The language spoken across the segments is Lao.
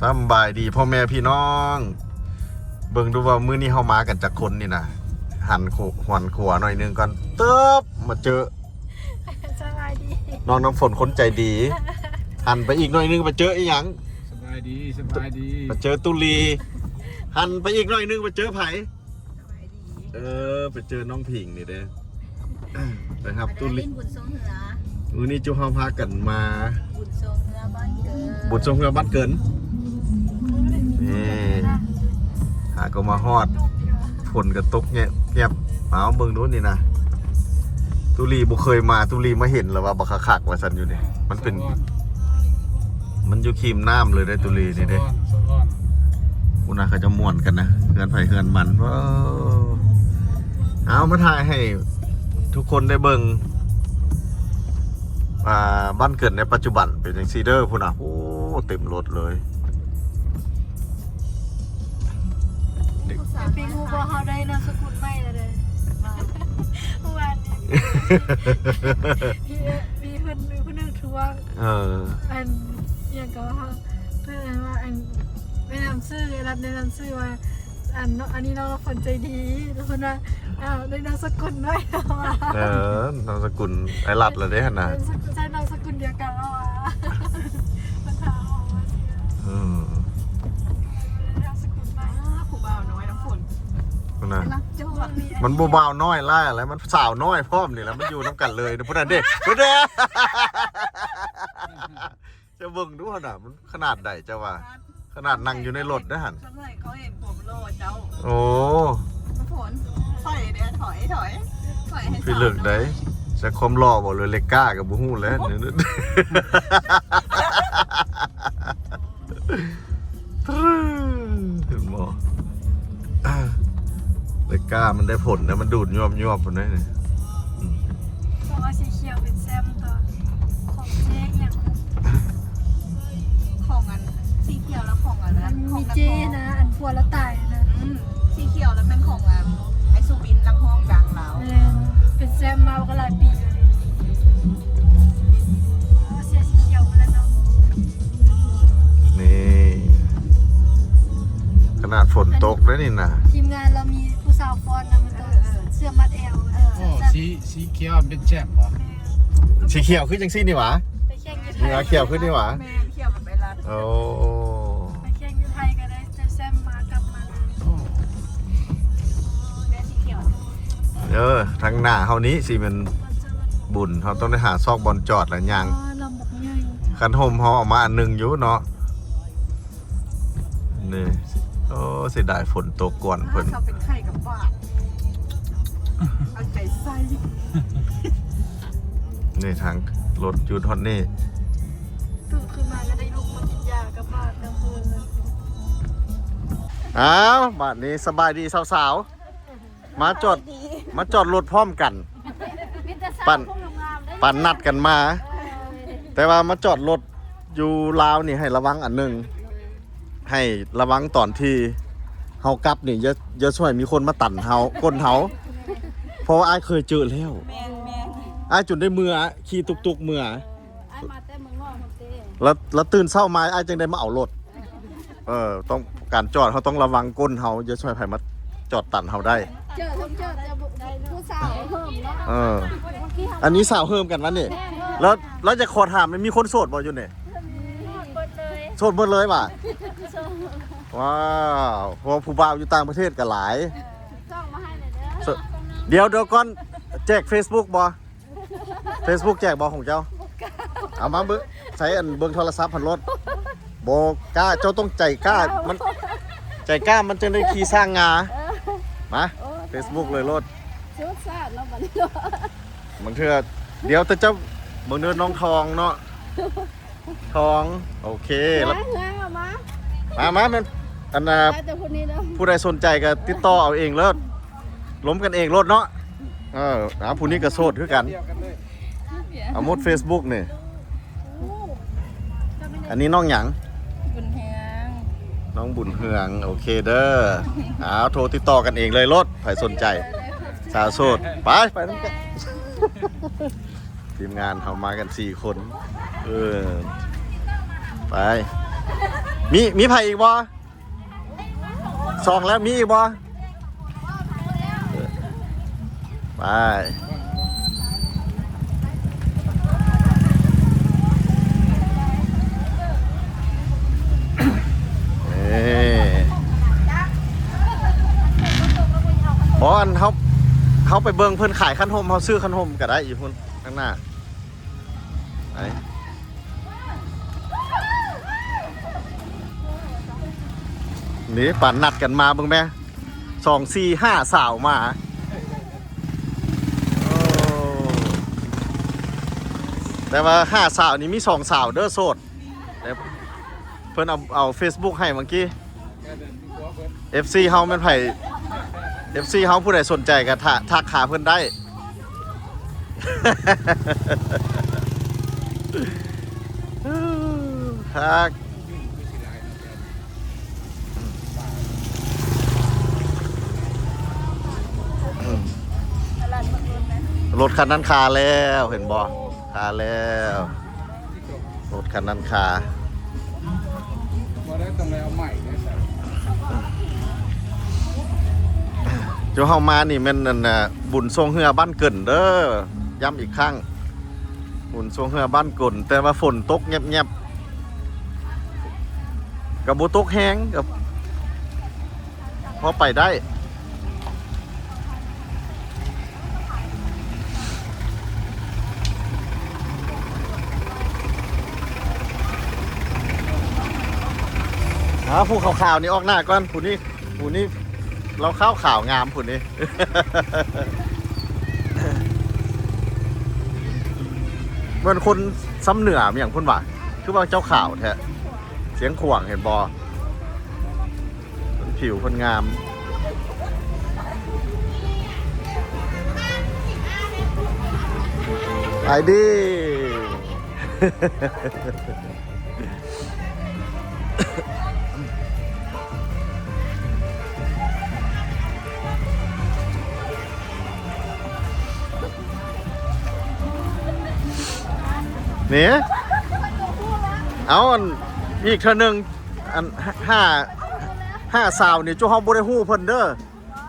ສຳບາຍດີພໍ່ແມ່ພີ່ນ້ອງ ເບິ່ງດູວ່າມື້ນີ້ເຮົາມາກັນຈັກຄົນນີ້ນະ. ຫັນຂວາ ຫັນຂວາໜ້ອຍໜຶ່ງກ່ອນ ເຕີບ ມາເຈີ ສະບາຍດີ ນ້ອງນ້ຳຝົນຄົນໃຈດີ. ຫັນໄປອີກໜ້ອຍໜຶ່ງ ໄປເຈີອີ່ຫຍັງ? ສະບາຍດີ ສະບາຍດີ ໄປເຈີຕຸລີ. ຫັນໄປອີກໜ້ອຍໜຶ່ງ ໄປເຈີໃຜ? ເອີ ໄປເຈີນ້ອງຜິງນີ້ເດ້ ໄປຮັບຕຸລີ ຫຼິ້ນບຸນຊ່ວງເຮືອ. ມື້ນີ້ຈຸເຮົາພາກັນມາບຸນຊ່ວງເຮືອບ້ານເກີນ ບຸນຊ່ວງເຮືອບ້ານເກີນ. ນີ້ ຫາກໍມາຮອດ ຝົນກໍຕົກແງບໆ. ເອົາເບິ່ງດູນີ້ນະ ຕຸລີບໍ່ເຄີຍມາ ຕຸລີມາເຫັນແລ້ວວ່າບັກຄັກໆ ວ່າຊັ້ນຢູ່ນີ້. ມັນເປັນ ມັນຢູ່ຄີມນ້ຳເລີຍເດ້ ຕຸລີນີ້ເດ້. ສະອອນ ສະອອນ ພຸ້ນນະ ເຂົາເຈົ້າມ່ວນກັນນະ ເຮືອນໃຜເຮືອນມັນ. ວ້າວ ເອົາມາຖ່າຍໃຫ້ທຸກຄົນໄດ້ເບິ່ງ ອ່າ ບ້ານເກີດໃນປັດຈຸບັນເປັນຈັ່ງຊີ້ເດີ. ພຸ້ນນະ ໂອ້ ເຕັມລົດເລີຍ. ເດັກ ແຕ່ປີຮູ້ບໍ່ ເຮົາໄດ້ນາມສະກຸນໃໝ່ແລ້ວເດ້ ເມື່ອວານນີ້ ມີ ມີເພິ່ນ ມີຜູ້ໜຶ່ງທວງ ເອີ ອັນ ອີ່ຫຍັງກໍ ເພິ່ນວ່າ ອັນ ແນະນຳຊື່ ລັດແນະນຳຊື່ວ່າ ອັນ ອັນນີ້ນ້ອງຄົນໃຈດີ ແລ້ວເພິ່ນວ່າ ອ້າວ ໄດ້ນາມສະກຸນໃໝ່ແລ້ວວ່າ ເອີ ນາມສະກຸນອ້າຍລັດແລ້ວເດ້ຫັ້ນນະ ນາມສະກຸນ ໃຊ້ນາມສະກຸນດຽວກັນແລ້ວວ່າ ເພິ່ນຖາມເຮົາວ່າ ເອີ ນາມສະກຸນໃໝ່ ອ້າ ຜູ້ບ່າວນ້ອຍນ້ຳຝົນ ພຸ້ນນະ ມັນບໍ່ບ່າວນ້ອຍຫຼາຍແລ້ວ ມັນສາວນ້ອຍພ້ອມນີ້ແຫຼະ ມັນຢູ່ນຳກັນເລີຍພຸ້ນນະເດ້ ພຸ້ນເດ້. ເຈົ້າເບິ່ງດູຫັ້ນນະ ມັນຂະໜາດໃດເຈົ້າວ່າ ຂະໜາດນັ່ງຢູ່ໃນລົດເດ້ຫັ້ນ. ສ່ວນໃຫຍ່ເຂົາເຫັນຜົມໂລເຈົ້າ ໂອ້ ນ້ຳຝົນ ຖອຍເດ້ ຖອຍ ຖອຍ ຖອຍໃຫ້ ຄືເລິກໃດ ຈາກຄວາມຫຼໍ່ບໍ່ ຫຼືເລັກກ້າກໍບໍ່ຮູ້ແຫຼະ. ເຫັນບໍ່ ເລັກກ້າມັນໄດ້ຜົນນະ ມັນດູດຍວບໆ ພຸ້ນເດ້ນີ້. ອືມ ເພາະວ່າສີຂຽວເປັນແຊມຕົວະ ຂອງເຈອີ່ຫຍັງ ຂອງອັນ ສີຂຽວລະຂອງອັນນັ້ນ ຂອງນັກຮ້ອງ ມີເຈນະ ອັນຜົວລາວຕາຍນະ. ອືມ ສີຂຽວລະແມ່ນຂອງອັນໄອ້ສຸວິນ ນັກຮ້ອງດັງລາວ ແມ່ນ ເປັນແຊມມາກໍຫຼາຍປີແລ້ວ. ເອີ ເສື້ອສີຂຽວພຸ້ນແຫຼະເນາະ. ນີ້ ຂະໜາດຝົນຕົກເດ້ນີ້ນະ ທີມງານລາວມີຜູ້ສາວຟ້ອນນຳ ເອີ ເສື້ອມັດແອວ ເອີ ໂອ້ ສີ ສີຂຽວເປັນແຊມບໍ່? ສີຂຽວຄືຈັ່ງຊີ້ນີ້ຫວາ? ໄປແຂ່ງຢູ່ໄທ ຂຽວຄືນີ້ຫວາ? ແມ່ນ ຂຽວກັບໄປລັດ ໂອ້ ໄປແຂ່ງຢູ່ໄທກໍໄດ້ແຊມມາກັບມາເລີຍ. ໂອ້ ແມ່ສີຂຽວ ເອີ ທາງໜ້າເຮົານີ້ຊິແມ່ນບຸນ ເຮົາຕ້ອງໄດ້ຫາຊອກບ່ອນຈອດລະຍ່າງ ອໍ ລຳບັກໃຫຍ່ ຄັນຮົ່ມເຮົາເອົາມາອັນໜຶ່ງຢູ່ເນາະ. ນີ້ ໂອ້ ເສຍດາຍຝົນຕົກກ່ອນເພິ່ນ ເຂົາເປັນໄຂ້ກັບຫວັດ ເອົາໃຈໃສ່. ນີ້ທາງລົດຢຸດຮອດນີ້ ຕື່ນຂຶ້ນມາກໍໄດ້ລຸກມາກິນຢາກັບຫວັດກັບເພິ່ນ. ອ້າວ ບາດນີ້ສະບາຍດີສາວໆ ມາຈອດ ສະບາຍດີ ມາຈອດລົດພ້ອມກັນ ມີແຕ່ສາວ ປານ ຜູ້ງາມໆເດ້ ປານນັດກັນມາ ເອີ ແຕ່ວ່າມາຈອດລົດ ຢູ່ລາວນີ້ໃຫ້ລະວັງອັນໜຶ່ງ ໃຫ້ລະວັງຕອນທີ່ເຮົາກັບນີ້ ຢ່າ ຢ່າຊ່ວຍມີຄົນມາຕັນເຮົາ ກົ້ນເຮົາ ເພາະວ່າອ້າຍເຄີຍເຈີແລ້ວ ແມ່ນໆ ອ້າຍຈົນໄດ້ເມືອ ຂີ່ຕຸກຕຸກເມືອ ອ້າຍມາແຕ່ເມືອງນອກພຸ້ນເດ້ ລະ ລະຕື່ນເຊົ້າມາ ອ້າຍຈຶ່ງໄດ້ມາເອົາລົດ. ເອີ ຕ້ອງ ການຈອດເຮົາຕ້ອງລະວັງກົ້ນເຮົາ ຢ່າຊ່ວຍໃຜມາຈອດຕັນເຮົາໄດ້. ເຈີ ເຈີ ຜູ້ສາວເຮີ້ມເນາະ ເອີ ອັນນີ້ສາວເຮີ້ມກັນວະນີ້ ແລ້ວ ແລ້ວຈະຂໍຖາມ ມີຄົນໂສດບໍ່ຢູ່ນີ້? ໂສດເບິດເລີຍ ໂສດເບິດເລີຍຫວາ? ວ້າວ ເພາະວ່າຜູ້ບ່າວຢູ່ຕ່າງປະເທດກໍຫຼາຍ. ເອີ ສົ່ງມາໃຫ້ແດ່ເດີ ດຽວ ດຽວກ່ອນ ແຈກເຟສບຸກບໍ່? ເຟສບຸກແຈກບໍ່ຂອງເຈົ້າ? ບໍ່ກ້າ ເອົາມາເບິ່ງ ໃຊ້ອັນເບິ່ງໂທລະສັບຫັ້ນໂລດ. ບໍ່ກ້າ ເຈົ້າຕ້ອງໃຈກ້າ ມັນ ໃຈກ້າມັນຈຶ່ງໄດ້ຂີ່ຊ້າງງາ. ເອີ ມາ ໂອ້ ເຟສບຸກເລີຍໂລດ ຊຸດຊາດເນາະບັດນີ້ເນາະ. ບາງເທື່ອ ດຽວແຕ່ເຈົ້າ ເບິ່ງເດີ ນ້ອງທອງເນາະ ທອງ ໂອເຄ ແລ້ວ ເຮືອ ເຮືອ ເອົາມາ ມາ ມາ ແມ່ນ ອັນນ່າ ໄປແຕ່ຜູ້ນີ້ເດີ ຜູ້ໃດສົນໃຈກໍຕິດຕໍ່ເອົາເອງເລີດ ລົມກັນເອງໂລດເນາະ. ເອີ ເອົາ ຜູ້ນີ້ກໍໂສດຄືກັນ ເອົາໝົດເຟສບຸກນີ້. ໂອ້ ອັນນີ້ນ້ອງຫຍັງ? ບຸນເຮືອງ ນ້ອງບຸນເຮືອງ ໂອເຄເດີ. ເອົາ ໂທຕິດຕໍ່ກັນເອງເລີຍໂລດ ໃຜສົນໃຈ ສາວໂສດ ໄປ ໄປນຳກັນ. ທີມງານເຮົາມາກັນສີ່ຄົນ ເອີ ໄປ ມີ ມີໃຜອີກບໍ່? ສອງແລ້ວ ມີອີກບໍ່? ໄປ ເອີ ບໍ່ ອັນເຮົາ ເຮົາໄປເບິ່ງເພິ່ນຂາຍຄັນຮົ່ມ ເຮົາຊື້ຄັນຮົ່ມກໍໄດ້ຢູ່ພຸ້ນ ຂ້າງໜ້າ ໄປ ນີ້ປານນັດກັນມາເບິ່ງແມ້ ສອງ ສີ່ ຫ້າ ສາວມາ ໂອ້ ແຕ່ວ່າຫ້າສາວນີ້ມີສອງສາວເດີໂສດ ແຕ່ເພິ່ນເອົາ ເອົາເຟສບຸກໃຫ້ເມື່ອກີ້ ເອັຟຊີເຮົາແມ່ນໃຜ? ເອັຟຊີເຮົາຜູ້ໃດສົນໃຈກໍທັກ ທັກຫາເພິ່ນໄດ້ ຄັກ ອືມ ລົດຄັນນັ້ນຄາແລ້ວ ເຫັນບໍ່? ຄາແລ້ວ ລົດຄັນນັ້ນຄາ ບໍ່ໄດ້ ຕ້ອງໄດ້ເອົາໃໝ່ເດ້. ເຈົ້າເຮົາມານີ້ແມ່ນ ອັນນ່າ ບຸນຊ່ວງເຮືອບ້ານເກີນເດີ ຢ້ຳອີກຄັ້ງ ບຸນຊ່ວງເຮືອບ້ານກົນ ແຕ່ວ່າຝົນຕົກແງບໆ ກໍບໍ່ຕົກແຮງ ກໍພໍໄປໄດ້. ອາ ຜູ້ຂາວໆນີ້ອອກໜ້າກ່ອນ ຜູ້ນີ້ ຜູ້ນີ້ລາວຂາວໆງາມຜູ້ນີ້ ເໝືອນຄົນຊຳເໜືອຫຍັງພຸ້ນຫວາ ຄືວ່າເຈົ້າຂາວແທ້ ຊຽງຂວາງເຫັນບໍ່? ເພິ່ນຜິວເພິ່ນງາມ ໄປດີ. ນີ້ ເອົາ ອັນ ອີກເທື່ອໜຶ່ງ ອັນ ຫ້າ ຫ້າສາວນີ້ ຈຸເຮົາບໍ່ໄດ້ຮູ້ເພິ່ນເດີ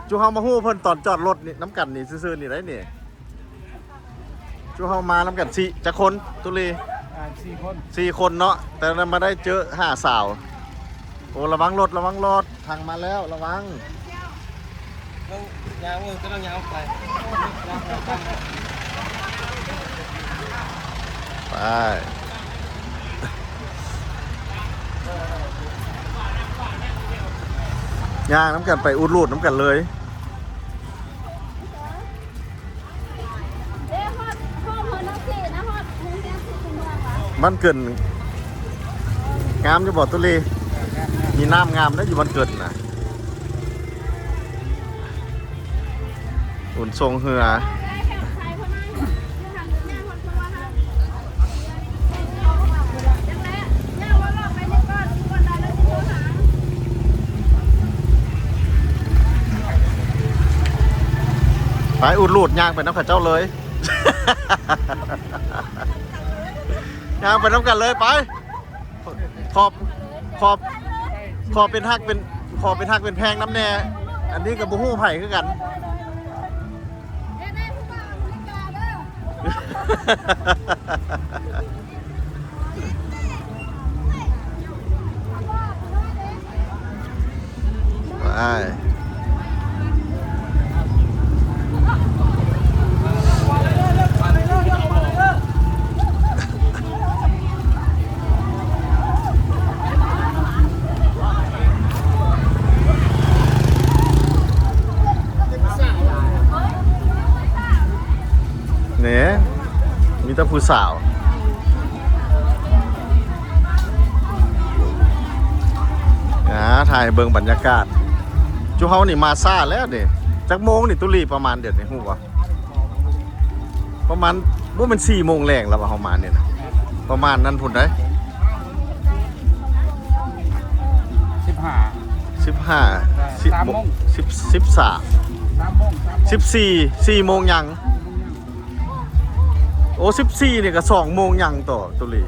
ຈຸເຮົາມາຮູ້ເພິ່ນຕອນຈອດລົດນີ້ ນຳກັນນີ້ຊື່ໆນີ້ໄດ໋ນີ້. ຈຸເຮົາມານຳກັນສີ່ ຈັກຄົນຕຸລີ? ອ່າ ສີ່ຄົນ ສີ່ຄົນເນາະ ແຕ່ມາໄດ້ເຈີຫ້າສາວ. ໂອ້ ລະວັງລົດ ລະວັງລົດ ທາງມາແລ້ວ ລະວັງ. ເບິ່ງ ຍ່າງເບິ່ງ ກຳລັງຍ່າງໄປ ໄປ ຍ່າງນຳກັນໄປ ອຸດຮູດນຳກັນເລີຍ. ບ້ານເກີນ ງາມຢູ່ບໍ່ຕຸລີ? ມີນ້ຳງາມເດ້ ຢູ່ບ້ານເກີນນະ ບຸນຊ່ວງເຮືອ. ໄປ ອຸດຮູດຍ່າງໄປນຳເຂົາເຈົ້າເລີຍ ຍ່າງໄປນຳກັນເລີຍ ໄປ. ຂໍ ຂໍ ຂໍເປັນຮັກເປັນ ຂໍເປັນຮັກເປັນແພງນຳແດ່ ອັນນີ້ກໍບໍ່ຮູ້ໃຜຄືກັນ. ໄປ ນີ້ ມີແຕ່ຜູ້ສາວ ອ່າ ຖ່າຍເບິ່ງບັນຍາກາດ. ຈຸເຮົານີ້ມາຊ້າແລ້ວນີ້ ຈັກໂມງນີ້ຕຸລີ ປະມານ ດຽວນີ້ຮູ້ບໍ່? ປະມານ ບໍ່ແມ່ນສີ່ໂມງແລງແລ້ວວ່າເຮົາມານີ້ນະ ປະມານນັ້ນພຸ້ນໃດ໋ ສິບຫ້າ ສິບຫ້າ ສິບ ສາມໂມງ ສິບ ສິບສາມ ສາມໂມງ ສາມໂມງ ສິບສີ່ ສີ່ໂມງຫຍັງ. ໂອ້ ສິບສີ່ນີ້ກໍສອງໂມງຫຍັງຕໍ່ຕຸລີ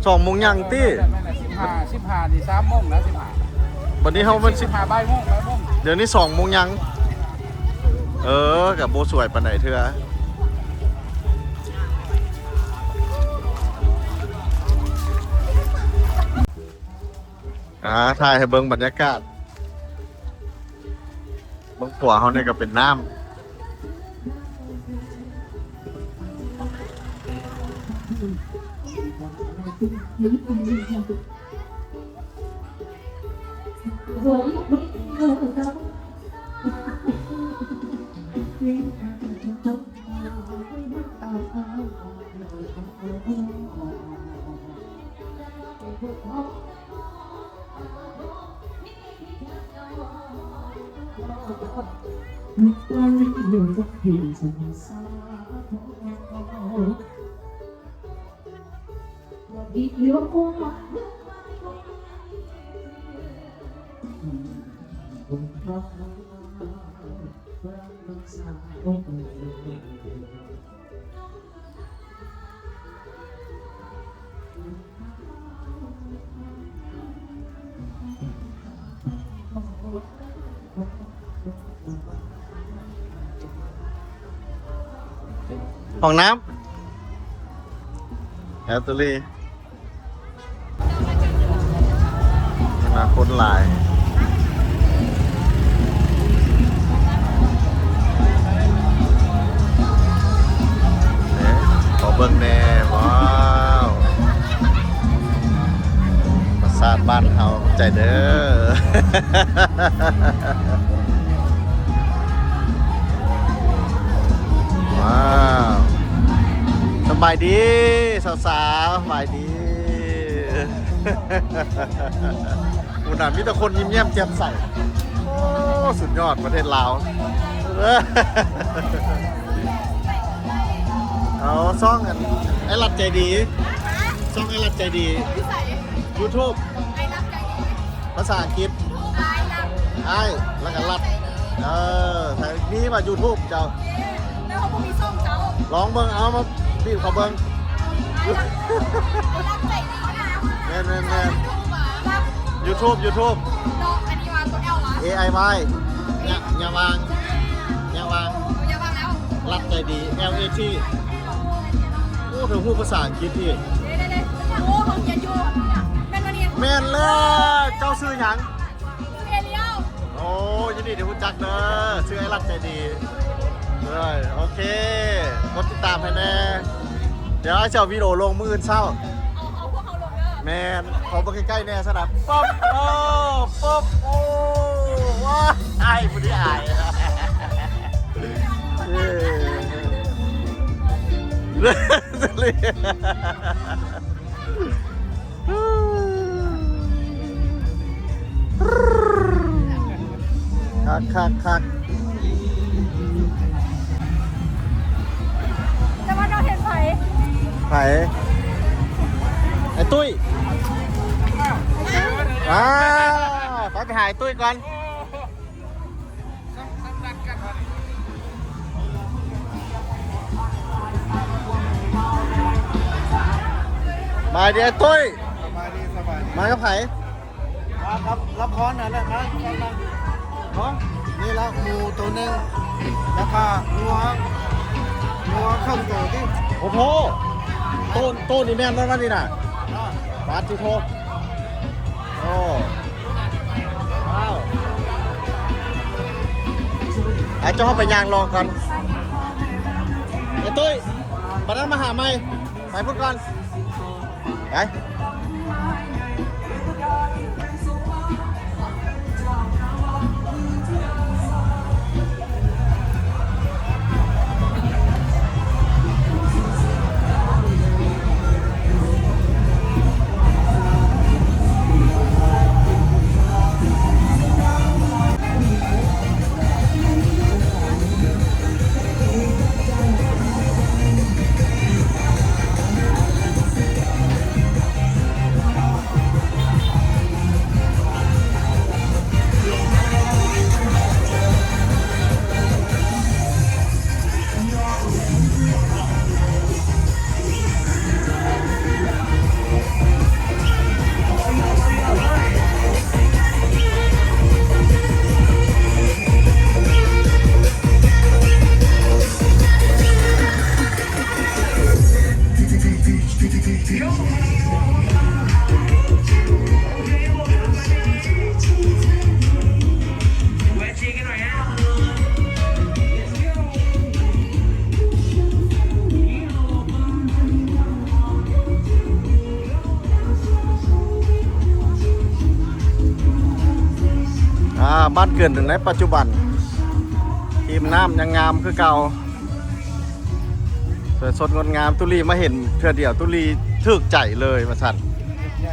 ສອງໂມງຫຍັງຕິ. ແມ່ນແຫຼະ ສິບ ຫ້າ ສິບຫ້ານີ້ ສາມໂມງນະ ສິບຫ້າ ບັດນີ້ເຮົາມັນສິບຫ້າ ບ່າຍໂມງ ບ່າຍໂມງ ດຽວນີ້ສອງໂມງຍັງ. ເອີ ກໍບໍ່ສວຍປານໃດເທື່ອ. ອ່າ ຖ່າຍໃຫ້ເບິ່ງບັນຍາກາດ. ເບິ່ງຂົວເຮົານີ້ກໍເປັນນ້ຳ. ຫ້ອງນ້ຳ ແອດຕະລີ ມາຄົນຫຼາຍ. ເອີ ຂໍເບິ່ງແດ່. ວ້າວ ປາສາດບ້ານເຮົາ ຂອບໃຈເດີ. ວ້າວ ສະບາຍດີສາວໆ ສະບາຍດີ. ໂອ້ ນະ ມີແຕ່ຄົນຍິ້ມແຍ້ມແຈ່ມໃສ. ໂອ້ ສຸດຍອດປະເທດລາວ. ເອົາຊ່ອງອັນ ອ້າຍລັດໃຈດີ ຊ່ອງອ້າຍລັດໃຈດີ ຢູ່ໃສ? ຢູທູບ ອ້າຍລັດໃຈດີ ພາສາອັງກິດ ອ້າຍລັດ ອ້າຍ ແລ້ວກໍລັດ ເອີ ໃສ່ ມີວ່າຢູທູບເຈົ້າ ແຕ່ວ່າບໍ່ມີຊ່ອງເຈົ້າ ລອງເບິ່ງ ເອົາມາບີບເຂົາເບິ່ງ. ແມ່ນໆໆ ຢູທູບ ຢູທູບ ເນາະ ອັນນີ້ວ່າຕົວແອລວະ ເອ ໄອ ວາຍ ຍະ ຍະວາງ ຍະວາງ ເອົາ ຍະວາງແລ້ວ ລັດໃຈດີ ແອລ ເອ ທີ ໂອ້ ເຖິງຮູ້ພາສາອັງກິດອີກ ເດ້ໆໆ ໂອ້ ເຮົາຮຽນຢູ່ ແມ່ນບໍ່ນີ້? ແມ່ນແລ້ວ ເຈົ້າຊື່ຫຍັງ? ຊື່ເອລຽວ. ໂອ້ ຍິນດີທີ່ຮູ້ຈັກເດີ ຊື່ອ້າຍລັດໃຈດີເດີ. ໂອເຄ ກົດຕິດຕາມໃຫ້ແດ່ ດຽວອ້າຍຊິເອົາວິດີໂອລົງມື້ອື່ນເຊົ້າ. ເອົາ ເອົາພວກເຮົາລົງເດີ. ແມ່ນ ຂໍເບິ່ງໃກ້ໆແດ່ຊັ້ນນະ. ປັບ ໂອ້ ປັບ ໂອ້ ວ້າ ອາຍ ຜູ້ນີ້ອາຍ. ເອີ ຄັກຄັກຄັກ. ແຕ່ວ່າເຈົ້າເຫັນໃຜ? ໃຜ? ໄອ້ຕຸ້ຍ. ອ່າ ໄປ ໄປຫາໄອ້ຕຸ້ຍກ່ອນ. ສະບາຍດີອ້າຍຕຸ້ຍ. ສະບາຍດີ ສະບາຍດີ. ມາກັບໃຜ? ມາກັບລະຄອນນັ້ນແຫຼະ ມາກັບນາງ ເນາະ. ນີ້ລະໝູໂຕໜຶ່ງ ແລ້ວກະງົວ ງົວເຄິ່ງໂຕຕິ. ໂອ້ໂຫ ໂຕ ໂຕນີ້ແມ່ນແລ້ວນະນີ້ນະ. ອ່າ ປາດຕິໂທ. ໂອ້ ວ້າວ ອາ ເຈົ້າເຮົາໄປຍ່າງເລາະກ່ອນ. ໄອ້ຕຸ້ຍ ບັດນັ້ນມາຫາໃໝ່ ໄປພຸ້ນກ່ອນ ໄປ. ບ້ານເກີດໃນປັດຈຸບັນ ທີມນ້ຳຍັງງາມຄືເກົ່າ ສວຍສົດງົດງາມ. ຕຸລີມາເຫັນເທື່ອດຽວ ຕຸລີຖືກໃຈເລີຍວ່າຊັ້ນ.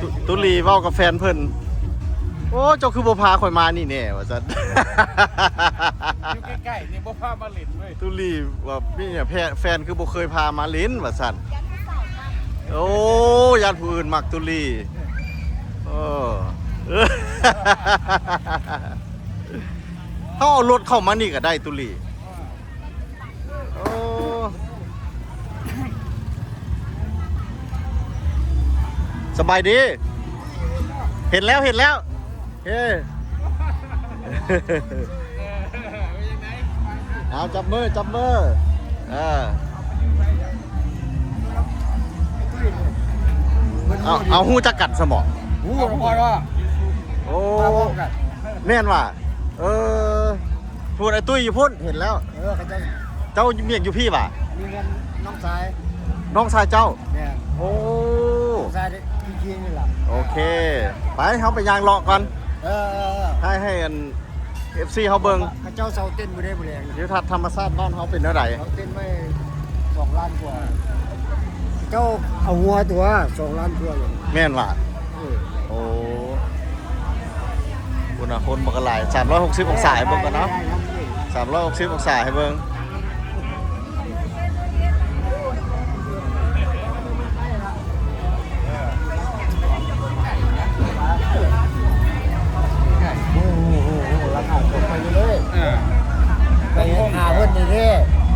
ຕຸ- ຕຸລີເວົ້າກັບແຟນເພິ່ນ ໂອ້ ເຈົ້າຄືບໍ່ພາຂ້ອຍມານີ້ແດ່ວ່າຊັ້ນ. ຢູ່ໃກ້ໆນີ້ບໍ່ພາມາຫຼິ້ນເວີຍ. ຕຸລີວ່າມີຫຍັງ ແຟ- ແຟນຄືບໍ່ເຄີຍພາມາຫຼິ້ນວ່າຊັ້ນ. ໂອ້ ຢ້ານຜູ້ອື່ນມັກຕຸລີ. ເອີ ເຮົາເອົາລົດເຂົ້າມານີ້ກໍໄດ້ຕຸລີ. ໂອ້ ສະບາຍດີ. ເຫັນແລ້ວ ເຫັນແລ້ວ. ເອີ ເອົາ ຈັບມື ຈັບມື. ເອີ ເອົາ ເອົາ ຮູ້ຈັກກັນຊະບໍ? ຮູ້ ຮູ້ ໂອ້ ມາພ້ອມກັນ. ແມ່ນຫວາ? ເອີ ພຸ້ນ ໄອ້ຕຸ້ຍຢູ່ພຸ້ນ ເຫັນແລ້ວ. ເອີ ເຂົາເຈົ້າ ເຈົ້າມຽກຢູ່ພີ້ຫວາ? ມີເງິນນ້ອງຊາຍ ນ້ອງຊາຍເຈົ້າ? ແມ່ນ. ໂອ້ ນ້ອງຊາຍທີ່ຄີນີ້ລະ. ໂອເຄ ໄປ ເຮົາໄປຍ່າງເລາະກ່ອນ. ເອີ ເອີ ເອີ ໃຫ້ ໃຫ້ອັນ ເອັຟຊີ ເຮົາເບິ່ງ ເຂົາເຈົ້າເຊົາເຕັ້ນມື້ໃດມື້ແລງ. ທິວທັດທຳມະຊາດບ້ານເຮົາເປັນແນວໃດ? ເຂົາເຕັ້ນໄວ້ສອງລ້ານກວ່າ. ເຈົ້າເອົາຫົວຕົວະ ສອງລ້ານກວ່າ. ແມ່ນຫວາ? ເອີ ໂອ້ ພຸ້ນນະ ຄົນມັນກໍຫຼາຍ. ສາມຮ້ອຍຫົກສິບອົງສາໃຫ້ເບິ່ງກ່ອນເນາະ. ສາມຮ້ອຍຫົກສິບອົງສາໃຫ້ເບິ່ງ. ໂອ້ໂຫ ລາຄາຕົກໄປເລີຍ. ເອີ ໄປຫາເພິ່ນນີ້ເດ້.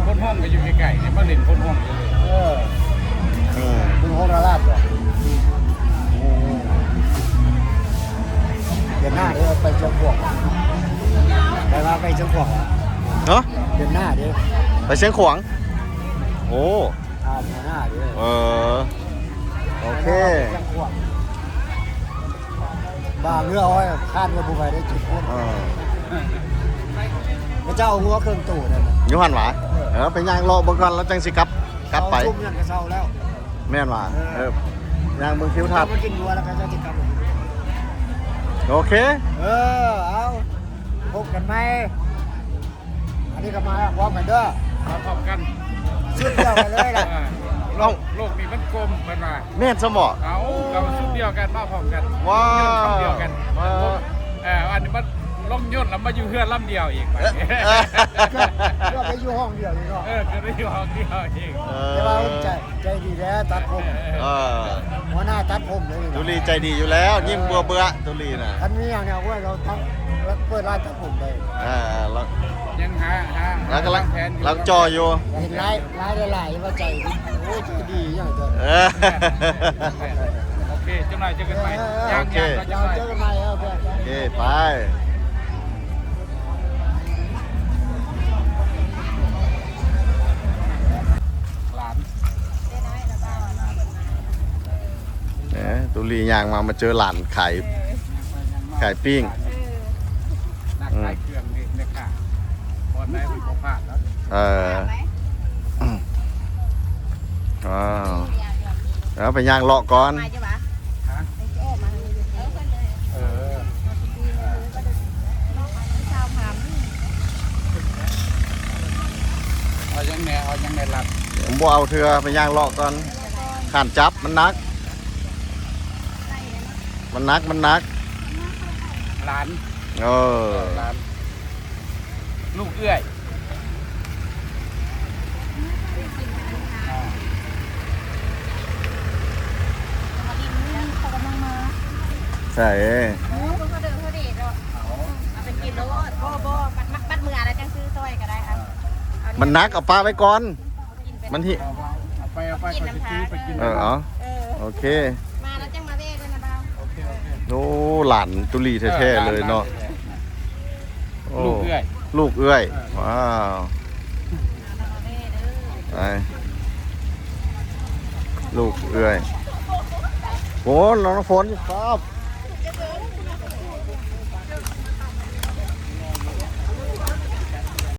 ຄົນຫ້ອງກໍຢູ່ໃກ້ໆນີ້ ມາຫຼິ້ນຄົນຫ້ອງຢູ່ເລີຍ. ເອີ ເອີ ເປັນໂຮລາລາດບໍ? ໂອ້ ເດືອນໜ້າເດີ ໄປຊຽງຂວາງ. ໄປວ່າໄປຊຽງຂວາງຫວາ? ເນາະ ເດືອນໜ້າເດ້ ໄປຊຽງຂວາງ. ໂອ້ ຖາມຫົວໜ້າເດີ. ເອີ ໂອເຄ ບາງເຮືອ ໂອ້ຍ ຄາດວ່າບໍ່ໄປໄດ້ເຈັດຄົນ. ເອີ ພະເຈົ້າເອົາງົວເຄິ່ງໂຕນັ້ນນະ ຢູ່ຫັ້ນຫວາ? ເອີ ເອີ ໄປຍ່າງເລາະເບິ່ງກ່ອນ ແລ້ວຈັ່ງຊິກັບ ກັບໄປ. ສອງທຸ່ມຍັງກະເຊົາແລ້ວ. ແມ່ນຫວາ? ເອີ ເອີ ຍ່າງເບິ່ງທິວທັດ ມາກິນງົວແລ້ວກະຈະກັບ. ໂອເຄ ເອີ ເອົາ ພົບກັນໃໝ່. ອັນນີ້ກໍມາພ້ອມກັນເດີ ມາພ້ອມກັນ ຊຸດດຽວກັນເລີຍລະ. ເອີ ໂລກ ໂລກນີ້ມັນກົມເພິ່ນວ່າ. ແມ່ນຊະບໍ? ເອົາ ກໍຊຸດດຽວກັນ ມາພ້ອມກັນ. ວ້າວ ຍົນລຳດຽວກັນ. ເອີ ອັນນີ້ມັນລົງຍົນລະມາຢູ່ເຮືອນລຳດຽວອີກ. ເອີ ເກືອບໄດ້ຢູ່ຫ້ອງດຽວອີກເນາະ. ເອີ ເກືອບໄດ້ຢູ່ຫ້ອງດຽວອີກ. ເອີ ແຕ່ວ່າໃຈ ໃຈດີແລ້ວຕັດຜົມ. ເອີ ຫົວໜ້າຕັດຜົມເລີຍ. ຕຸລີໃຈດີຢູ່ແລ້ວ ຍິ້ມເບືອໆ ຕຸລີນະ. ຄັນມີຫຍັງນີ້ ໂອ້ຍ ເຮົາເປີດຮ້ານຕັດຜົມໄດ້. ອ່າ ລາວຍັງຫາ ຫາ ລາວກຳລັງ ວາງແຜນຢູ່ ລາວຈ່ອຍຢູ່. ເຫັນຫຼາຍ ຫຼາຍ ຫຼາຍ ຫຼາຍວ່າໃຈດີ ໂອ້ຍ ໃຈດີຫຍັງເຈົ້າ. ເອີ ໂອເຄ ຈັກໜ້ອຍເຈີກັນໃໝ່. ເອີ ເອີ ເອີ ໂອເຄ ເຈີກັນໃໝ່. ໂອເຄ ໂອເຄ ໄປ. ຫຼານ ເອີ ຕຸລີຍ່າງມາ ມາເຈີຫຼານຂາຍ ເອີ ຂາຍປີ້ງ. ເອີ ນັກຂາຍເຄື່ອງນີ້ແມ່ຄ້າ ບ່ອນໃດມັນບໍ່ພາດແລ້ວ. ເອີ ອືມ ອ້າວ ເອົາໄປຍ່າງເລາະກ່ອນ. ມາຢູ່ຫວາ? ຮະ? ເອີ ເອີ ເອົາຫຍັງແດ່ ເອົາຫຍັງແດ່ລັດ? ບໍ່ເອົາເທື່ອ ໄປຍ່າງເລາະກ່ອນ. ຂ້ານຈັບ ມັນໜັກ ມັນໜັກ ມັນໜັກ. ຫຼານ ເອີ ເອີ ຫຼານ ລູກເອື້ອຍ. ໃສ່ ເອົາໄປກິນໂລດ. ບໍ່ ບໍ່ ບັດ ບັດເມືອແລ້ວຈັ່ງຊື້ຊ່ອຍກໍໄດ້. ມັນໜັກ ເອົາປະໄວ້ກ່ອນ. ມັນຫິ ເອົາໄປ ເອົາໄປ ຂ້ອຍຊິຊື້ໄປກິນ. ເອີ ເອົາ ເອີ ໂອເຄ ມາແລ້ວຈັ່ງມາແວ່ເດີນະບ່າວ. ໂອ້ ຫຼານຕຸລີແທ້ໆເລີຍເນາະ. ໂອ້ ລູກເອື້ອຍ ລູກເອື້ອຍ. ເອີ ວ້າວ ມາແວ່ເດີ ໄປ ລູກເອື້ອຍ. ໂອ້ ນ້ອງຝົນ ຄຣັບ.